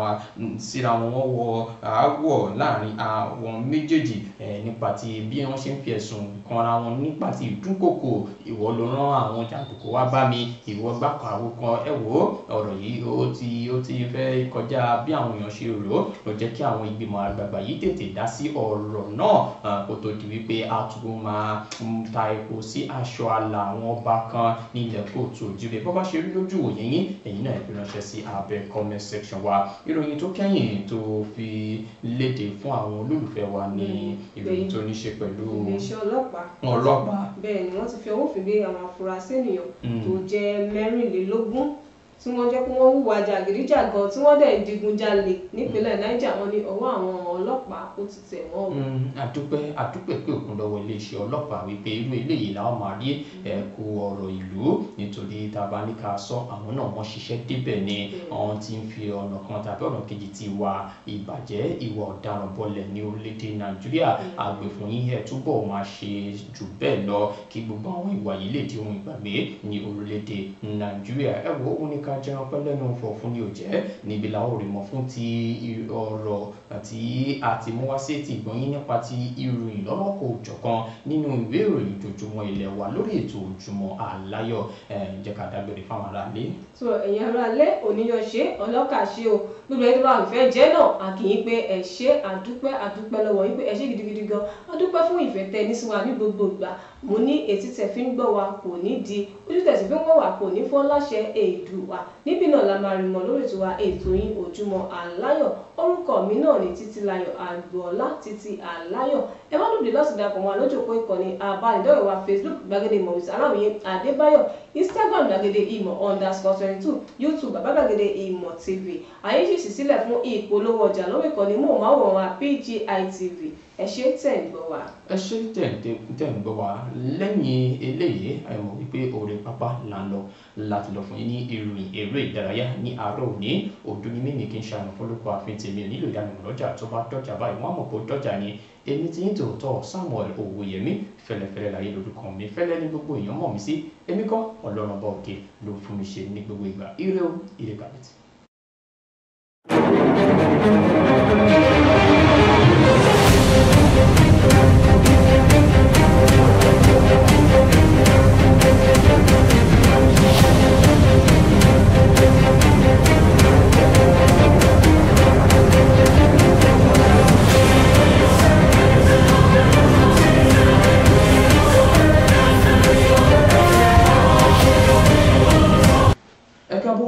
wọn, wọ́n wọ aáwọ̀ láàrin àwọn méjèèjì nípa ti bí wọ́n ṣe ń fi ẹ̀sùn kanra wọn nípa ti ìdúnkòkò, ìwọ ló rán àwọn jàǹdùkú wá bá mi, ìwọ gbàkọ̀ àwo kan. Ẹ wò ó, ọ̀rọ̀ yìí ó ti fẹ́ kọjá bí àwọn èèyàn ṣe rò ó. Ló jẹ́ kí àwọn ìgbìmọ̀ àgbààgbà yìí tètè dá sí ọ̀rọ̀ náà kó tó di wípé a tún máa ta epo sí aṣọ àlà àwọn ọba kan ní ilẹ̀ kóòtù òjìrè. Bó bá ṣe rí lójú òye yín, ẹ̀yin náà fi ránṣẹ́ sí abẹ́ comment section wa. Ìròyìn tó kẹ́yìn tó fi léde fún àwọn olólùfẹ́ wa ní ìròyìn tó ní ṣe pẹ̀lú iléeṣẹ́ ọlọ́pàá. Bẹ́ẹ̀ ni wọ́n ti fi ọwọ́ òfin gbé àwọn afurasí ènìyàn tó jẹ́ 24 tí wọ́n jẹ́ pé wọ́n hùwà jàgídíjàgan tí wọ́n dẹ̀ ń digunjalè nípínlẹ̀ Niger. Wọ́n ní ọwọ́ àwọn ọlọ́pàá ó ti tẹ̀ wọ́n o. Àdúpẹ́ pé òkun lọ́wọ́ iléeṣẹ́ ọlọ́pàá wípé irú eléyìí làwọn máa rí ẹ̀kú ọ̀rọ̀ ìlú, nítorí tá a bá ní ká sọ àwọn náà wọ́n ṣiṣẹ́ débẹ̀ ni àwọn tí ń fi ọ̀nà kan tàbí ọ̀nà kejì ti wà ìbàjẹ́ ìwà ọ̀daràn bọlẹ̀ ní orílẹ̀-èdè Nàìjíríà. Àgbẹ̀fún yín ẹ̀ túbọ̀ máa ṣe jù bẹ́ẹ̀ lọ kí gbogbo àwọn ìwà yìí lè di ohun ìgbàgbé ní orílẹ̀-èdè Nàìjíríà. Ẹ wo ó ní ká jẹran pẹ́ lẹ́nu fọ̀ fún ni ò jẹ́ níbi làwọn ò rí mọ́ fún ti ọ̀rọ̀ tí a ti mú wá sí ti ìgbọ̀nyín nípa ti ìròyìn lọ́lọ́kọ̀ òjọ̀kan nínú ìwé ìròyìn ojoojúmọ́ ilé wa lórí ètò Ojúmọ́ Aláyọ̀. Jẹ́ ká dágbére fáwọn aráalé. So ẹ̀yin aráalé, òníyàn ṣe ọlọ́kà ṣe o, gbogbo ẹni tó bá fẹ́ jẹ́ náà a kì í pé ẹ ṣé, àdúpẹ́ àdúpẹ́ lọ́wọ́ yín pé ẹ ṣé gidigidi gan, àdúpẹ́ fún ìfẹ́ tẹ ní sí wa ní gbogbo ìgbà. Mo ní etí tẹ fi ń gbọ́ wa kò ní di, ojú tẹ sì fi ń wò wá kò ní fọ́ láṣẹ Èdùà. Níbí náà la máa rí mọ́ lórí ètò wa ètò yín Ojúmọ́ Aláyọ̀. Orúkọ mi náà ni Títílayọ̀ Àgbọ̀ọ́lá Títí Aláyọ̀. Ẹ má dùn dé láti darapọ̀ mọ́ wa lójú òpó ìkànnì abánidọ́rẹ̀ẹ́ wa Facebook Gbàgede Ìmọ̀ with Aláwìyé Adébáyọ̀, Instagram Gbàgede Ìmọ̀ _22, YouTube Bàbá Gbàgede Ìmọ̀ TV. Àyè sì ṣí sílẹ̀ fún ìpolówó ọjà lórí ìkànnì móhùnmáwòrán wa PGI TV. Ẹ ṣé tẹ̀ ń gbọ́ wa. Ẹ ṣé tẹ̀ ń gbọ́ wa. Lẹ́yìn eléyìí, ẹ mọ̀ wípé oore pápá là ń lọ láti lọ fún yín ní ìròyìn eré ìdárayá ní àárọ̀ òní. Òdu ni mímì kí n ṣàmì fọlọ́kọ àfin tèmi ò nílò ìdánimọ̀ lọ́jà tó bá dọ́jà báyìí wọ́n á mọ̀ pé ó dọ́jà ni. Èmi tí ń tòótọ́ Samuel Owóyẹmí, fẹ́lẹ́fẹ́lẹ́ láyé lórúkọ mi, fẹ́lẹ́ ní gbogbo èèyàn mọ̀ mí sí. Èmi kọ́ Ọlọ́run ọba òkè ló fún mi ṣe ní gbogbo ìgbà. Ire o, ire kàbìtì.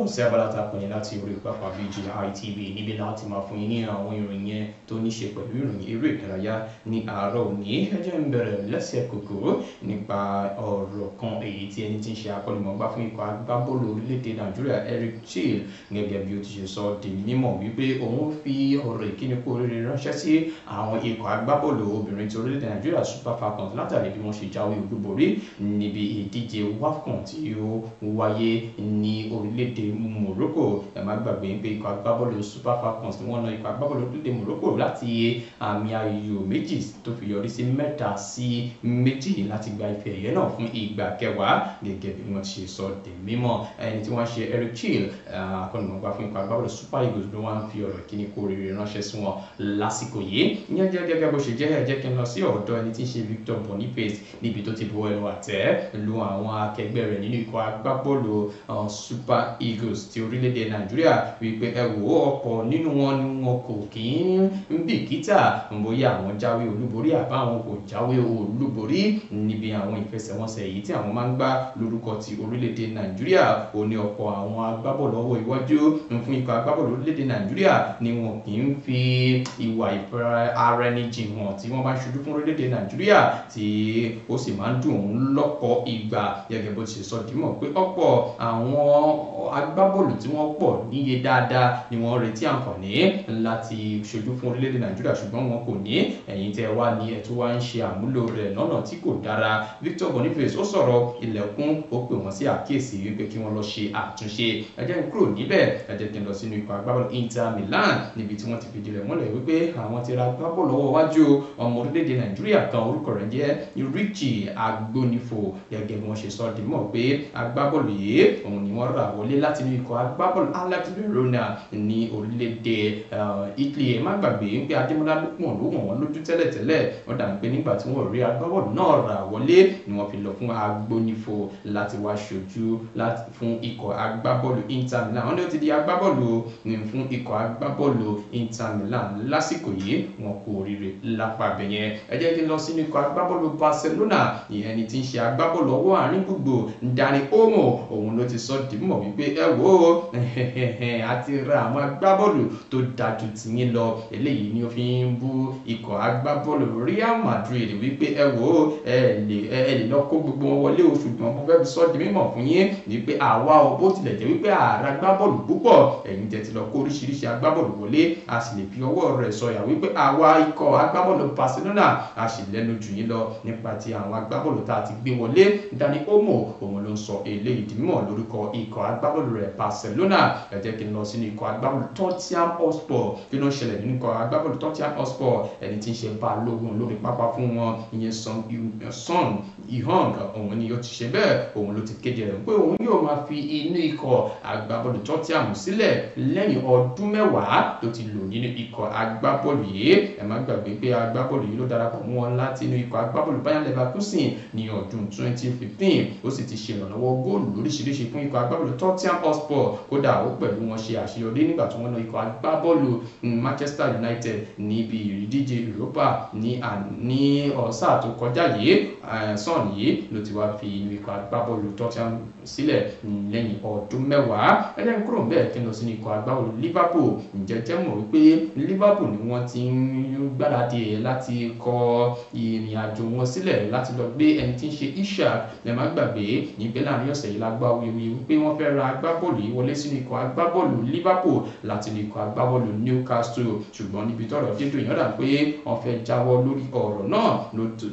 Sí abala tá a pè ní láti orí pápá BGI TV, níbi láti máa fún yín ní àwọn ìròyìn yẹn tó ní ṣe pẹ̀lú ìròyìn eré ìdárayá ní àárọ̀ òní. Ẹ jẹ́ n bẹ̀rẹ̀ lẹ́sẹ̀ kòkòrò nípa ọ̀rọ̀ kan èyí tí ẹni tí ń ṣe akọ́nimọ̀ọ́gbá fún ikọ̀ agbábọ́ọ̀lù orílẹ̀-èdè Nàìjíríà Eric Chelle, gẹ́gẹ́ bí ó ti ṣe sọ di mímọ̀ wípé òun fi ọ̀rọ̀ ìkíni kú oríire ránṣẹ́ sí àwọn ikọ̀ agbábọ́ọ̀lù obìnrin ti orílẹ̀-èdè Nàìjíríà Super Falcons látàrí bí wọ́n ṣe jáwé olúborí níbi ìdíje WAFCON tí ó wáyé ní orílẹ̀-èdè Morocco. Ẹ má gbàgbé pé ikọ̀ agbábọ́ọ̀lù Super Falcons ni wọ́n na ikọ̀ agbábọ́ọ̀lù orílẹ̀-èdè Morocco láti àmì ayò 2 tó fi yọrí sí 3-2 láti gba ife ẹ̀yẹ náà fún ìgbà kẹwàá gẹ́gẹ́ bí wọ́n ṣe sọ di mímọ̀. Ẹni tí wọ́n ṣe Eric Chelle, akọ́nimọ̀ọ́gbá fún ikọ̀ agbábọ́ọ̀lù Super Eagles, ló wá ń fi ọ̀rọ̀ kíní kú oríire ránṣẹ́ sí wọn lásìkò yìí. Ìyẹn jẹ́ gẹ́gẹ́ bó ṣe jẹ́. Ẹ jẹ́ kí n lọ sí ọ̀dọ̀ ẹni tí ń ṣe Victor Boniface níbi tó ti bu ẹnu àtẹ́ lu àwọn akẹgbẹ́ rẹ̀ nínú ikọ̀ agbábọ́ọ̀lù Super Eagles ti orílẹ̀-èdè Nàìjíríà wípé ẹ wò ó, ọ̀pọ̀ nínú wọn ni wọn kò kí ń bìkítà bóyá àwọn jáwé olúborí àbáwọn kò jáwé olúborí níbi àwọn ìfẹsẹ̀wọnsẹ̀ èyí tí àwọn máa ń gbá lórúkọ ti orílẹ̀-èdè Nàìjíríà. Ó ní ọ̀pọ̀ àwọn agbábọ́ọ̀lù ọwọ́ iwájú fún ikọ̀ agbábọ́ọ̀lù orílẹ̀-èdè Nàìjíríà ni wọn kì í fi ìwà ìfara ara ẹni jìn hàn tí wọ́n bá ń ṣojú fún orílẹ̀-èdè Nàìjíríà, tí ó sì máa ń dùn òun lọ́pọ̀ ìgbà. Gẹ́gẹ́ bó ti ṣe sọ dímọ̀ pé ọ̀pọ̀ àwọn agbá agbábọ́ọ̀lù tí wọ́n pọ̀ níye dáadáa ni wọ́n retí àǹfààní láti ṣojú fún orílẹ̀-èdè Nàìjíríà, ṣùgbọ́n wọn kò ní. Ẹ̀yin tẹ́ wá ní ẹ̀ tó wá ń ṣe àmúlò rẹ̀ lọ́nà tí kò dára. Victor Boniface ó sọ̀rọ̀ ilẹ̀kùn, ó pè wọ́n sí àkíyèsí wípé kí wọ́n lọ ṣe àtúnṣe. Ẹ jẹ́ n kúrò níbẹ̀, ẹ jẹ́ kí n lọ sínú ikọ̀ agbábọ́ọ̀lù Inter Milan níbi tí wọ́n ti fìdí rẹ̀ múlẹ̀ wípé àwọn ti ra agbábọ́ọ̀lù ọwọ́ wájú ọmọ orílẹ̀-èdè Nàìjíríà kan, orúkọ rẹ̀ jẹ́ Richie Agbonifo. Gẹ́gẹ́ bí wọ́n ṣe sọ di mọ̀ pé agbábọ́ọ̀lù yìí òun ni wọ́n rà wọlé láti inú ikọ̀ agbábọ́ọ̀lù Alex Verona ní orílẹ̀-èdè Italy. Ẹ má gbàgbé pé Adémọ́lá Lukman ló wọ̀n wọ́n lójú tẹ́lẹ̀tẹ́lẹ̀, wọ́n dà pé nígbà tí wọ́n rí agbábọ́ọ̀lù náà rà wọlé ni wọ́n fi lọ fún Agbonifo láti wá ṣojú fún ikọ̀ agbábọ́ọ̀lù Inter Milan. Wọ́n ní ó ti di agbábọ́ọ̀lù fún ikọ̀ agbábọ́ọ̀lù Inter Milan lásìkò yìí, wọn kú oríire lápá abẹ́yẹn. Ẹ jẹ́ kí n lọ sínú ikọ̀ agbábọ́ọ̀lù Barcelona, ìyẹn ni tí ń ṣe agbábọ́ọ̀lù ọwọ́ àárín gbogbo Dani Olmo, òun ló ti sọ di mọ̀ wípé ẹ wò ó, a ti ra àwọn agbábọ́ọ̀lù tó dájú tìyín lọ. Eléyìí ni ó fi ń bú ikọ̀ agbábọ́ọ̀lù Real Madrid wípé ẹ wò ó, ẹ lè lọ kó gbogbo wọn wọlé o, ṣùgbọ́n mo fẹ́ fi sọ di mímọ̀ fún yín wípé àwa ò, bó tilẹ̀ jẹ́ wípé ààrẹ agbábọ́ọ̀lù púpọ̀, ẹ̀yin jẹ́ ti lọ kó oríṣiríṣi agbábọ́ọ̀lù wọlé, a sì lè fi ọwọ́ rẹ̀ sọ̀yà wípé àwa ikọ̀ agbábọ́ọ̀lù Barcelona a sì lẹ́nu jù yín lọ nípa ti àwọn agbábọ́ọ̀lù tá a ti gbé wọlé. Dani Olmo òun ló ń sọ eléyìí di mímọ̀ lórúkọ ikọ̀ agbábọ́ọ̀lù rẹ̀ Barcelona. Ẹ jẹ́ kí n lọ sínú ikọ̀ agbábọ́ọ̀lù Tottenham Hotspur. Kí ló ń ṣẹlẹ̀ nínú ikọ̀ agbábọ́ọ̀lù Tottenham Hotspur? Ẹni tí ń ṣe balógun lórí pápá fún wọn, ìyẹn Son Heung, òun ni ó ti ṣe bẹ́ẹ̀, òun ló ti kéde rẹ̀ pé òun yóò máa fi inú ikọ̀ agbábọ́ọ̀lù Tottenham sílẹ̀ lẹ́yìn ọdún 10 tó ti lò nínú ikọ̀ agbábọ́ọ̀lù yìí. Ẹ má gbàgbé pé agbábọ́ọ̀lù yìí ló darapọ̀ mọ́ wọn láti inú ikọ̀ agbábọ́ọ̀lù Bayer Leverkusen ní ọdún 2015, ó sì ti ṣe ìrànlọ́wọ́ góòlù lóríṣiríṣi fún ikọ̀ agbábọ́ọ̀lù Tottenham Hotspur. Kódà ó pẹ̀lú wọn ṣe àṣeyọrí nígbà tí wọ́n na ikọ̀ agbábọ́ọ̀lù Manchester United níbi ìdíje Europa ní ọ̀sà tó kọjá yìí. Son yìí ló ti wá fi inú ikọ̀ agbábọ́ọ̀lù Tottenham sílẹ̀ lẹ́yìn ọdún 10. Ẹ jẹ́ n kúrò bẹ́ẹ̀ kí n lọ sínú ikọ̀ agbábọ́ọ̀lù Liverpool. Ǹjẹ́ jẹ́ mọ̀ wípé Liverpool ni wọ́n ti ń gbáradì láti kọ ìrìn àjò wọn sílẹ̀ láti lọ gbé ẹni tí ń ṣe Isak. Ẹ má gbàgbé nígbẹ́ láàrin ọ̀sẹ̀ yìí la gbọ́ awuyewuye wípé wọ́n fẹ́ ra agbábọ́ọ̀lù yìí wọlé sínú ikọ̀ agbábọ́ọ̀lù Liverpool láti inú ikọ̀ agbábọ́ọ̀lù Newcastle, ṣùgbọ́n níbi tọ́rọ̀ dídùn yọ̀dà pé wọ́n fẹ́ jáwọ́ lórí ọ̀rọ̀ náà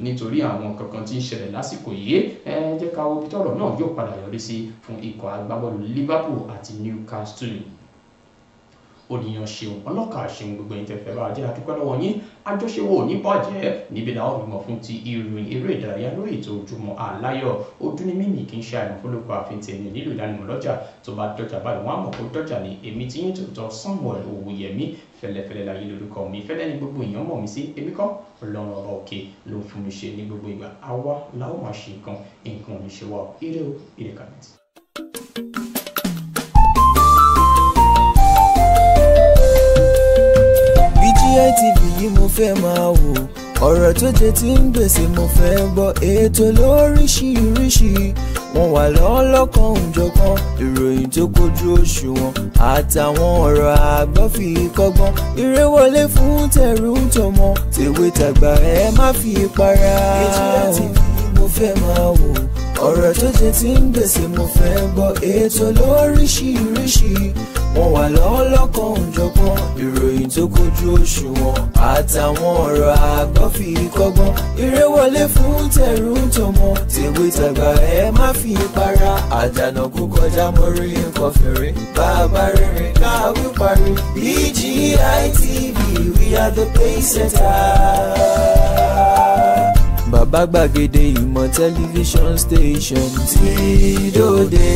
nítorí àwọn kankan tí ń ṣẹlẹ̀ lásìkò yìí. Ẹ jẹ́ ká wo ibi tọ́rọ̀ náà yóò padà yọrí sí fún ikọ̀ agbábọ́ọ̀lù Liverpool àti Newcastle. Ònìyàn ṣeun, ọlọ́kà ṣeun, gbogbo ẹ̀yin tẹ́ fẹ́ bá jẹ́ àdúpẹ́ lọ́wọ́ yín. Àjọṣe wo ní bàjẹ́ níbi làwọn òbímọ fún ti ìròyìn eré ìdárayá lórí ètò Ojúmọ́ Aláyọ̀. Ojú ni mímì kì í ṣe àìmọ̀ fọlọ́kọ àfin tèmi nílò ìdánimọ̀ lọ́jà tó bá dọ́jà báyìí wọ́n á mọ̀ kó dọ́jà ní. Èmi tí yín tòótọ́ Samuel Owóyẹmí, fẹlẹ́fẹlẹ́ láyé lórúkọ mi, fẹ́lẹ́ ní gbogbo èèyàn mọ̀ mí sí. Èmi kọ́ Ọlọ́run ọba òkè ló ń fún mi ṣe ní gbogbo ìgbà. Àwa la ó máa ṣe nǹkan, nǹkan ò ní ṣe wá o. Ire o, ire kàbìtì. BGI TV yìí mo fẹ́ máa wò, ọ̀rọ̀ tó jẹ tí ń gbèsè mo fẹ́ gbọ́, ètò lóríṣiríṣi wọ́n wà lọ́lọ́kan òjọ̀kan, ìròyìn tó kojú òṣùwọ̀n àtàwọn ọ̀rọ̀ àgbọ́ fi kọ́gbọ́n, eré wọlé fún tẹ̀rù tọmọ tèwe tàgbà ẹ má fi para. BGI TV yìí mo fẹ́ máa wò, ọ̀rọ̀ tó jẹ tí ń gbèsè mo fẹ́ gbọ́, ètò lóríṣiríṣi wọ́n wà lọ́lọ́kan òjọ̀kan, ìròyìn tó kojú òṣùwọ̀n àtàwọn ọ̀rọ̀ àgbọ́ fi kọ́gbọ́n, eré wọlé fún tẹ̀rù tọmọ tèwe tàgbà ẹ má fi para. Àjànàkú kọjá mórí nǹkan fèrè, bàbá rere káwí parí. BGI TV, we are the pace setter. Bàbá gbàgede ìmọ̀ tẹlifíṣọ̀n station tí dòde.